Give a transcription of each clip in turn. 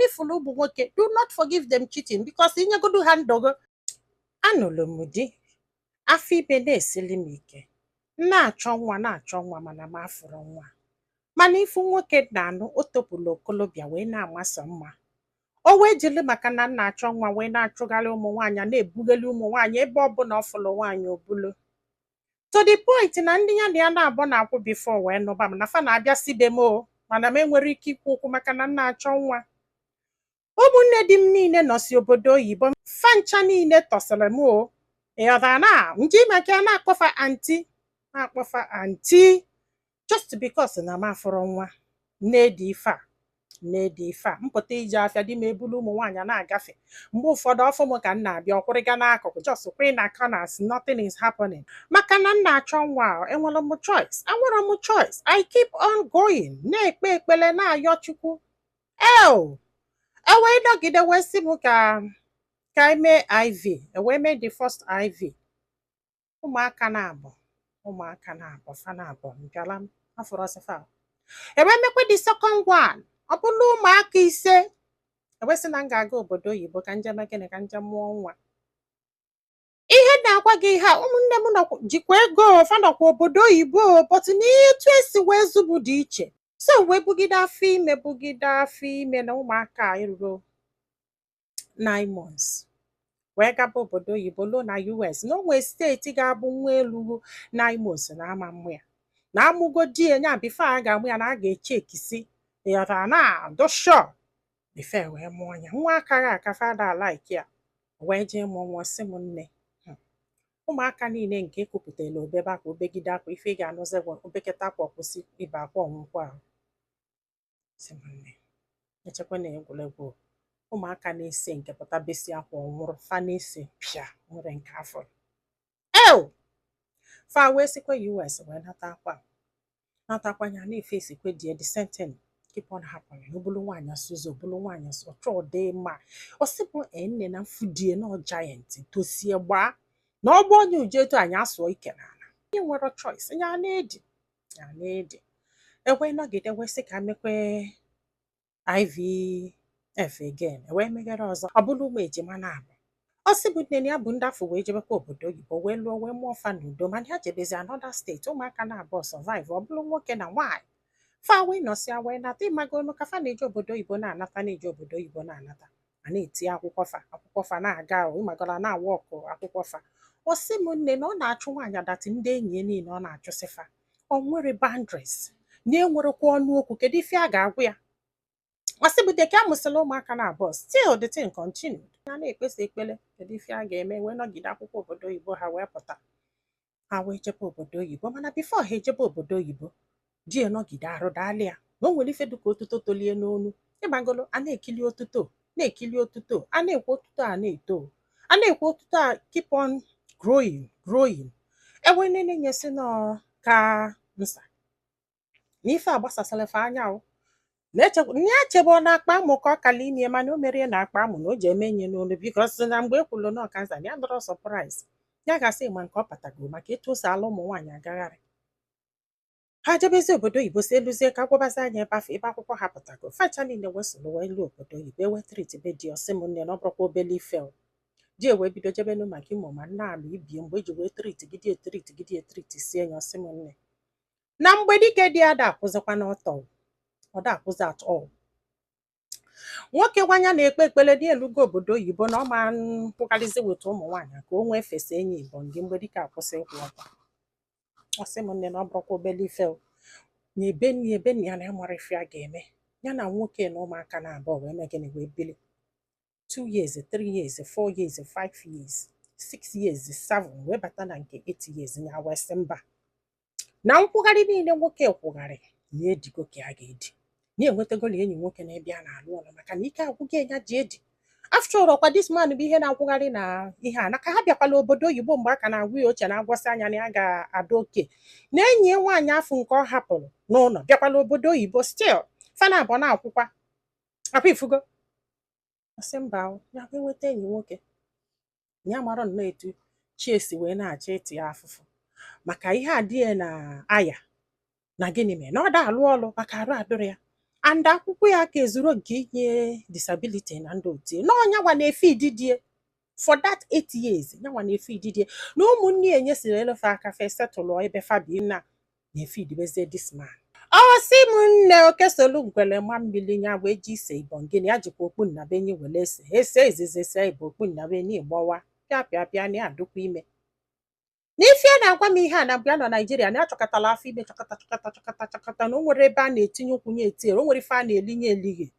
Ifụlụ ụmụ nwoke, do not forgive them cheating, because inyegodu ha ndụgo. Anụrụ m di, afọ ime na-esili m ike, na-achọ nwa, na-achọ nwa, mana m afụrụ nwa. Mana ifu nwoke na-anụ o topụlụ okolobịa wee na-amasọ mma, o wee jiri maka na m na-achọ nwa wee na-achụgharị ụmụ nwaanyị, na-ebugheli ụmụ nwaanyị ebe ọbụla ọ fụrụ nwaanyị obulu, to the point na ndị ya na ya na-abụ na-akwụ before wee nụba m na fa na-abịa sibe m o, mana m enwere ike ikwu okwu maka na m na-achọ nwa. Ụmụnne di m niile nọsi obodo oyibo, fa ncha niile tọsịrị m o. Ịghọtara na nji maka ya na-akpọfa aunty, na-akpọfa aunty, just because na m afụrụ nwa. Na-edi ife a, na-edi ife a, mpụta ije afịa, di m ebulu ụmụ nwaanyị na-agafe. Mgbe ụfọdụ ọfụ m ka m na-abịa, ọkwụrịga n'akụkụ, just kwe na corners, nothing is happening, maka na m na-achọ nwa. Enwere m choice? Enwere m choice? I keep on going, na-ekpe ekpere, na-ayọ Chukwu eo. E wee nọgide wee sị m ka emee IV. E wee mee the first IV, ụmụaka na-abụ, ụmụaka na-abụ, fa na-abụ mbịala m afọrọ ọsịfa. E wee mekwe the second one, ọ bụrụ ụmụaka 5. E wee sị na m ga-aga obodo oyibo ka njem gịnị, ka njem mụọ nwa. Ihe na-agwa gị ihe a, ụmụnne m nọkwa jikwa ego, fa nọkwa obodo oyibo, but n'etu esi wee zụbụ dị iche. So wee bugide afọ ime, bugide afọ ime na ụmụaka a eruro 9 months, wee gaba obodo oyibo, luo na US, na onwe steeti ga-abụ nwa elugo 9 months na ama mmụ ya na amụgo di ya nya. Before a ga-amụ ya, na a ga-eche ekisi, ịghọtara, na adụ sure before wee mụọ ya. Nwa akaghị aka, fada like ya wee jee mụọ nwa. Sị m nne, ụmụaka niile nke ekupụtara obebe akwa, obegide akwa, ife ị ga-anụzi bụ obeketa akwa, kwụsị ibe akwa, ọnwụkwa ahụ. Sị m nne, echekwa na egwuregwu, ụmụaka na-ese nke pụta besi akwa, ọnwụrụ fa na-ese pịa nwere nke afọ eo. Fa wee sikwa US wee nata akwa, natakwa ya na-efe esikwe die. The same thing keep on happening. Obulu nwaanyị asụzụ, obulu nwaanyị asụ, ọchọ dị mma. Ọ sị bụ nne na mfudie na giant tosie gbaa na ọgbọ onye uju etu anyị asụọ ike n'ala. Onye nwere choice ya na-edi, ya na-edi. Ekwe nọgide wee sị ka mekwe IVF again. Wee meghere ọzọ, ọ bụrụ ụmụ ejima na-abụ. Ọ sị bụ nne na ya bụ ndị afọ wee jebekwa obodo oyibo, wee lụọ, wee mụọ fa n'udo. Mana ya jebezi another state, ụmụaka na-abụọ survive, ọ bụrụ nwoke na nwaanyị. Fa wee nọsịa wee nata. Ịmagonu ka fa na-eje obodo oyibo na-anata, na-eje obodo oyibo na-anata, a na-eti akwụkwọ fa, akwụkwọ fa na-aga o. Ịmagoro na-awa ọkụ akwụkwọ fa. Ọ sị m nne na ọ na-achụ nwaanyị adatị, ndị enyi ya niile ọ na-achụsị fa. Ọ nwere boundaries na enwerekwa ọnụ okwu. Kedu ife a ga-agwa ya? Ọ sị bụ deke amụsịla ụmụaka na abụọ, still the thing continued. Ya na-ekpesa ekpele, kedu ife a ga-eme? Wee nọgide, akwụkwọ obodo oyibo ha wee pụta, ha wee jebe obodo oyibo. Mana before ha ejebe obodo oyibo, di ya nọgide arụ daalị ya na o nwere ife dịka otuto tolie n'onu. Ịgbagolo a na-ekili otuto, na-ekili otuto, a na-ekwe otuto, a na-eto, a na-ekwe otuto a keep on growing, growing. Ewe nene nyesi nọ ka nsa na ife a gbasasịrị fa anya o na ya chebe ọ na-akpa amụ ka ọ kala ime. Mana o merie na akpa amụ na o ji eme nye n'olu, because na mgbe e kwuru na ọkansa ya dọrọ surprise, ya ga-asị ma nke ọ patago maka etu o si alụ ụmụ nwaanyị agagharị. Ha jebezi obodo oyibo, si eluzie ka agwabazi anya ebe afọ ebe akwụkwọ ha pụtago. Facha niile wesoro wee luo obodo oyibo, ewe treat be di. Ọsị m nne na ọ bụrụkwa obele ife o. Di wee bido jebenu maka imo ma nna ama ibie mgbe eji wee treat gide, treat gide, treat sie ya. Ọsị m nne na mgbe dike dị ada akwụzikwa n'ọtọ, ọ da akwụzi at all. Nwoke gwanya na-ekpe ekpere dị elugo obodo oyibo na ọ ma nkwụgharịzi weta ụmụ nwaanyị ka o nwee fesa enyi igbo ndị mgbe dike akwụsị ịkwụ ọtọ. Ọsị m nne na ọ bụrụkwa obele ife o. Na ebe nne, ebe nne ya na ya mara ife a ga-eme ya na nwoke na ụmụaka na abụọ wee mee gịnị, wee bili 2 years, 3 years, 4 years, 5 years, 6 years, 7, wee bata na nke 8 years. Ya wee sị mba, na nkwụgharị niile nwoke kwụgharị na edigo ka a ga-edi na-enwetagoli enyi nwoke na-ebe a na-alụ ọlụ, maka na ike agwụgo ya ji edi. After all, ọkwa this man bụ ihe na-akwụgharị na ihe a naka ha bịakwala obodo oyibo mgbe a ka na-agwa ya oche na-agwasị anya na ya ga-ada oke na enyi ya nwaanyị afọ nke ọ hapụrụ n'ụlọ bịakwala obodo oyibo, still fana abụọ na-akwụkwa akwa ifugo. Ọsị mba o, ya wee nweta enyi nwoke. Ya mara nnọọ etu chi esi wee na-achọ ịtị ya afụfụ maka ihe adịghị na aya na gịnị mere na ọ da alụ ọlụ maka arụ adụrụ ya. And akwụkwọ ya ka ezuru nke inye disability na ndị otu na ọnyanwa na-efe ididie for that 8 years, nyanwa na-efe ididie na ụmụnne ya enyesiri elefe aka fe setụlụ ebe fabi na na-efe idibezie this man. Ọ sị m nne, okesolu ngwele ma mmiri ya wee ji ise ibọ ngịnị ya jikwa okpu nnabenyi wele ese ese izizi se ibo okpu nnabenyi gbawa pịa pịa pịa na ya adụkwa ime. N'ife a na-agwa m ihe a na mgbe a nọ Naijiria na ya chọkọtala afọ ime, chọkọta, chọkọta, chọkọta, chọkọta, na o nwere ebe a na-etinye ụkwụ nye etinyere, o nwere ife a na-elinye elighi,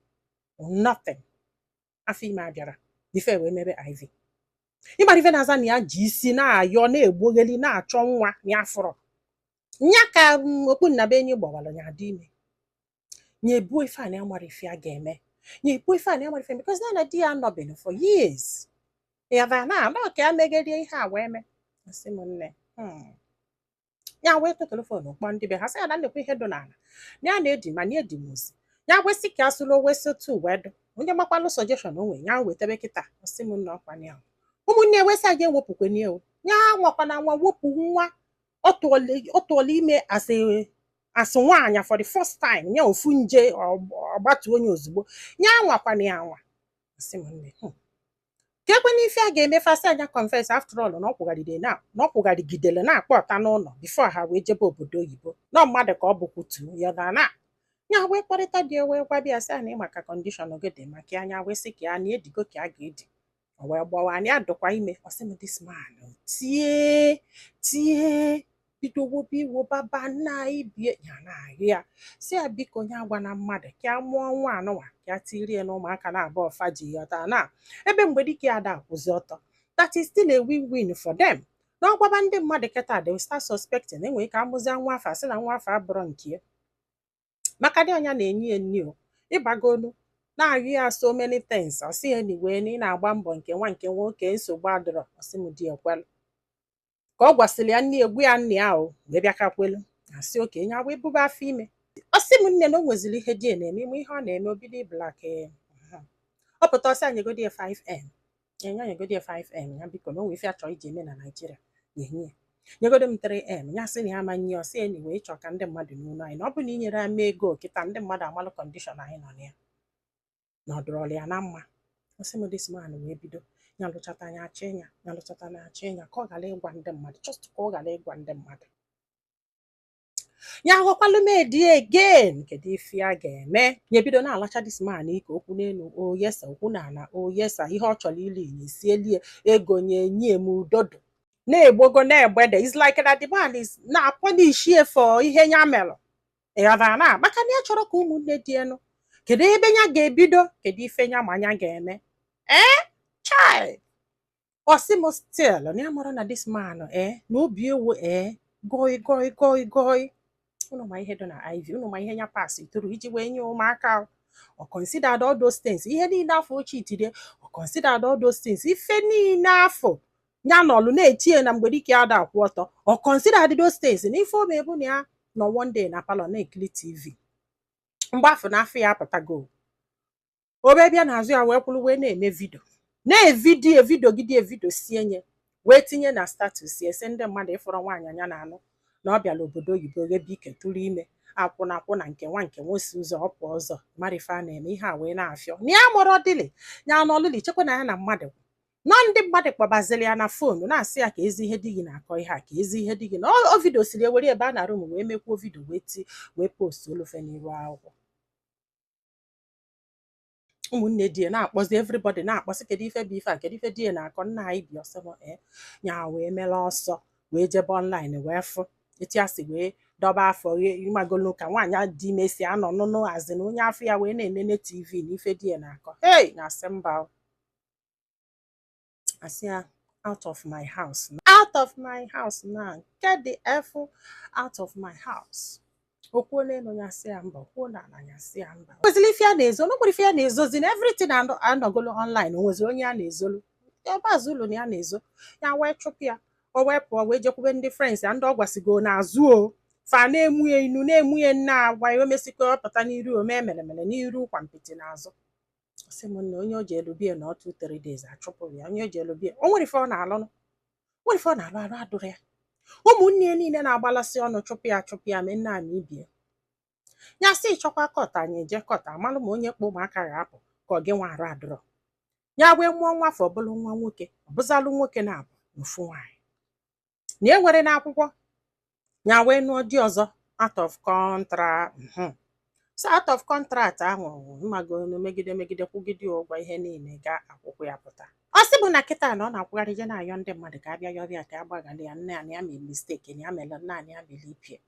nothing. Afọ ime abịara ife wee mebe IV. Ịmara ife na-aza na ya ji isi na-ayọ na-egbogheli na-achọ nwa na ya fụrọ nya ka okpu nnabenyi gbawara ya dị ime. Nya ebuo ife a na ya mara ife a ga-eme, nya ebuo ife a na ya mara ife, because na di ya anọbeghị for years ya na na ka ya megerie ihe a wee mee. Asị m nne, ya wee tụtụrụ phone kpọọ ndị be ha, sị ya na nnekwa ihe dị n'ala na ya na-edi ma na edi mozi ya wesị ka asụlụ wesị otu wee dụ onye gbakwalụ suggestion onwe ya wetebe kịta. Ọsị m nne, ọkwa ya ụmụnne ewesị a ga-ewepụkweni o ya nwakwana nwa wepụ nwa ọ tụọla ime asị asị nwaanyị for the first time ya ofu nje ọgbatu onye ozugbo ya nwakwana ya nwa. Asị m nne, ka ekwe n'ife a ga-eme fasị anya confess. After all, na ọ kwụgharịde na ọ kwụgharịgidere na-akpọ ọta n'ụlọ before ha wee jebe obodo oyibo nọ mmadụ ka ọ bụkwutu ya na na ya wee kpọrịta dị wee gwa bịa sị na maka condition gị dị maka anya wee sị ka ya na edigo ka a ga-edi o wee gbawa anya dụkwa ime. Ọ sị m this man tie tie bido wobe iwo baba nna anyị bie ya na-arịọ ya, si ya biko nye agwa na mmadụ ka a mụọ nwa anụnwa ka a tirie na ụmụaka na-abụ ọfa ji ghọta na ebe mgbe dike ya da akwụzi ọtọ. That is still a win-win for them. Na ọgwaba ndị mmadụ kịta, they will start suspecting. Enwere ike amụzie nwa afọ asị na nwa afọ abụrọ nke ya, maka dị ọnya na-enye ya nni o ịgbagolu na-arịọ ya so many things. Ọ sị ya anyway na ị na-agba mbọ nke nwa nke nwoke, nsogbu adịrọ. Ọ sị m di ekwelu ka ọ gwasịrị ya nne egwu ya nne ya o wee bịakakwelu asị oke ya wee bube afọ ime. Ọ sị m nne, na o nweziri ihe di na-eme ime ihe ọ na-eme obido black. Ọ pụta ọsị anyegodi ya 5M enye anyegodi ya 5M ya biko na o nwere ife achọ iji eme na Naịjirịa na-enye ya nyegodo m 3M ya sị na ya ama nye. Ọsị anyway ịchọ ka ndị mmadụ n'onu anyị na ọ bụ na inyere ya mee ego kịta ndị mmadụ amalụ condition anyị nọ na ya na ọ dọrọla ya na mma. Ọsị m this man wee bido ya lụchata anya achị ya ya lụchata na achị ya ka ọ ghara ịgwa ndị mmadụ, just ka ọ ghara ịgwa ndị mmadụ. Ya ghọkwalụ m edi again. Kedu ife a ga-eme? Ya ebido na-alacha this man ike okwu n'elu o yesa okwu n'ala o yesa ihe ọ chọrọ ili ya esielie ego nye nye m udodo na-egbogo na-egbede. It's like that the man is na-apunish for ihe ya melụ ịghọtara na maka na ya chọrọ ka ụmụnne dị elu. Kedu ebe ya ga-ebido? Kedu ife ya ma ya ga-eme? Ee chai, ọ sị m still na ya mara na this man ee na obi ewu ee goi goi goi goi. Unu ma ihe dị na IV, unu ma ihe ya pass through iji wee nye ụmụaka. Ọ considered all those things, ihe niile afọ ochie itire. Ọ considered all those things, ife niile afọ ya nọlụ na-etinye na mgbe dike ada akwụ ọtọ. Ọ considered those things na ife ome bụ na ya nọ one day na parlour na-ekiri TV mgbe afọ na afọ ya apụtago obe bịa n'azụ ya wee kwụrụ wee na-eme video na-evideo evidio gide evidio sie nye wee tinye na status ya ese ndị mmadụ ịfụrụ nwaanyị anya na-anụ na ọ bịara obodo oyibo ghebe ike tụrụ ime akwụna akwụna nke nwa nke nwa si ụzọ ọ pụọ ọzọ mara ife a na-eme ihe a wee na-afịọ na ya mụrụ dịlị ya n'ọlụlị chekwa na ya na mmadụ nọ ndị mmadụ kpọbaziri ya na phone na-asị ya ka ezi ihe di gị na-akọ ihe a, ka ezi ihe di gị na o video siri ewere ebe a na room wee mekwuo video wee ti wee post olufe n'iru akwụkwọ. Ụmụnne di ya na-akpọzi, everybody na-akpọsị kedu ife bụ ife a, kedu ife di ya na-akọ nna anyị bi ọsọ ee ya wee mere ọsọ wee jebe online wee fụ etu ya si wee dọba afọ ịmagolu ka nwaanyị dị ime si anọ nụnụ azị na onye afọ ya wee na-enene TV na ife di ya na-akọ. Hey, na-asị mba o. Asị ya out of my house, out of my house now, get the F out of my house. Okwuo n'elu ya sị ya mba, okwuo n'ala ya sị ya mba. Nwezili ife ya na-ezo na o nwere ife ya na-ezozi na everything anọgolo online. O nweziri onye ya na-ezolu ebe azụ ụlọ na ya na-ezo ya wee chụpụ ya. O wee pụọ wee jekwube ndị friends ya ndị ọ gwasigo n'azụ o fa na-emu ya inu na-emu ya nne agwa ya. O mesikwa ọ pụta n'iru o mee mere n'iru kwa mpịtị n'azụ. Sị m na onye o ji elu bie na otu 3 days achụpụrụ ya. Onye o ji elu bie o nwere ife ọ na-alụ, nwere ife ọ na-alụ arụ adụrụ ya. Ụmụnne ya niile na-agbalasị ọnụ chụpụ ya, chụpụ ya mee nne ama ibie. Ya sị chọkwa court, anyị eje court, amalụ ma onye kpọ ụmụaka ga-apụ ka ọ gị nwa arụ adịrọ. Ya wee mụọ nwa afọ, ọbụlụ nwa nwoke, ọbụzalụ nwoke na-abụ na ofu nwaanyị na e nwere n'akwụkwọ. Ya wee nụọ di ọzọ out of contract. So out of contract ahụ, mmago megide megide kwụgide ụgwọ ihe niile ga akwụkwọ ya pụta. Ọ sị bụ na kịta na ọ na-akwụgharị je na-ayọ ndị mmadụ ka abịa yọrọ ya ka agbaghalị ya, nne ya na ya mere mistake, na ya mere nna ya mere ipie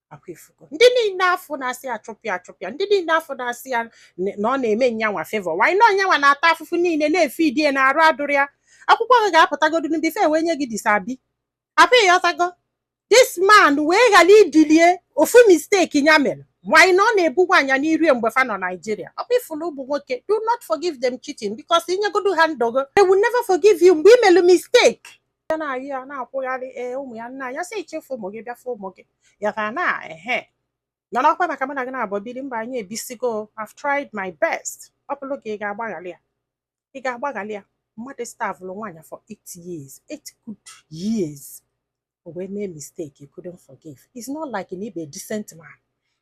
akwa ifugo. Ndị niile afọ na-asị achụpịa achụpịa, ndị niile afọ na-asị ya na ọ na-eme nyanwa favor, wanyị na ọnyanwa na-ata afụfụ niile na-efe idie na arụ adụrụ ya. Akwụkwọ gị ga-apụtagodu before wee nye gị disabi apụ. Ịghọtago? This man wee ghara idilie ofu mistake ya mere, wanyị na ọ na-ebu nwaanyị n'irie mgbe fa nọ Naijiria. Ọ bụ ifulu ụmụ nwoke, do not forgive them cheating, because inyegodu ha ndogo, they will never forgive you mgbe i melu mistake. Ya na-ayị ya na-akwụgharị, ee, ụmụ ya, nna ya sị ichefu ụmụ gị, bịa fụ ụmụ gị ya ka na ehe nọrọ ọkwa maka mụ na gị na-abụ biri mba. Anyị ebisigo. I've tried my best. Ọ bụrụ gị, ị ga-agbaghalị ya? Ị ga-agbaghalị ya? Mmadụ starvelụ nwaanyị for 8 years, 8 good years, o wee mee mistake, you couldn't forgive. It's not like na ịbụ a decent man,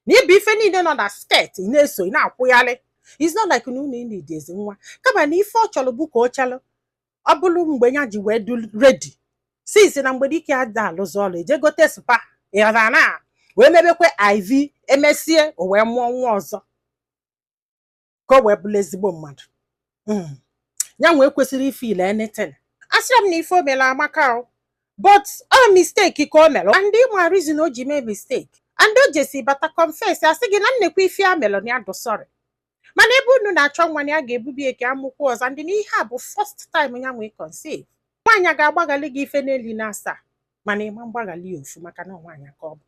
na ịbụ ife niile nọ na skirt ị na-eso ị na-akwụgharị. It's not like na unu need ezi nwa, kama na ife ọ chọrọ bụ ka ọ chalụ ọ bụrụ mgbe ya ji wee du ready since na mgbe dike ada alụzi ọrụ, eje gote spa ịghọtara na wee mebekwe IV, emesie o wee mụọ nwa ọzọ ka o wee bụrụ ezigbo mmadụ. Ya nwee kwesịrị ifeel anything. Asịrị m na ife o mere amaka o, but ọ mistake ka o mere, and ịma reason o ji mee mistake, and o jesi bata confess, asị gị na nnekwa ife a mere na ya dụ sorry, mana ebe unu na-achọ nwa na ya ga-ebubi eke amụkwu ọzọ, ndị na ihe a bụ first time ya nwee conceive. Nwaanyị ga-agbaghalị gị ife n'eli na asaa, mana ịma mgbaghalị ya ofu, maka na nwaanyị ka ọ bụ.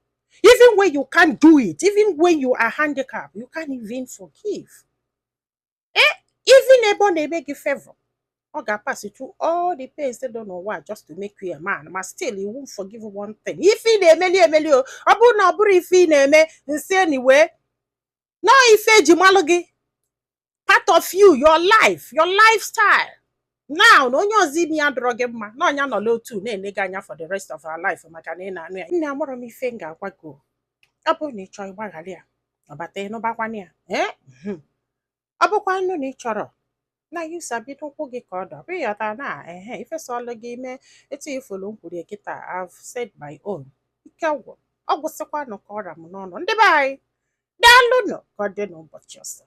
Even when you can't do it, even when you are handicapped, you can't even forgive. Even ebe ọ na-eme gị favor, ọ ga-pass through all the pains dị n'ụwa just to make you a man, ma still you won't forgive one thing. Ife ị na-emeli emeli o, ọ bụrụ na ọ bụrụ ife ị na-eme nsị anyway, nọọ ife eji malụ gị, part of you, your life, your lifestyle now, na onye ọzọ ime ya dọrọ gị mma na ọnya nọla otu na-ele gị anya for the rest of our life, maka na ị na-anụ ya. Nne, amụrụ m ife m ga-agwa gị o. Ọ bụrụ na ị chọọ ịgbaghalị ya, ọ bata ịnụbakwana ya. Ee, ọ bụkwa nnu na ị chọrọ na you sabi n'ụkwụ gị ka ọ dọ bụ. Ịghọta na ehe ifesọlụ gị mee etu ifolu m kwuru kịta. I've said my own. Ike gwụ ọ gwụsịkwanụ ka ọra m n'ọnụ. Ndị be anyị, daalụnụ. Ka ọ dị n'ụbọchị ọzọ.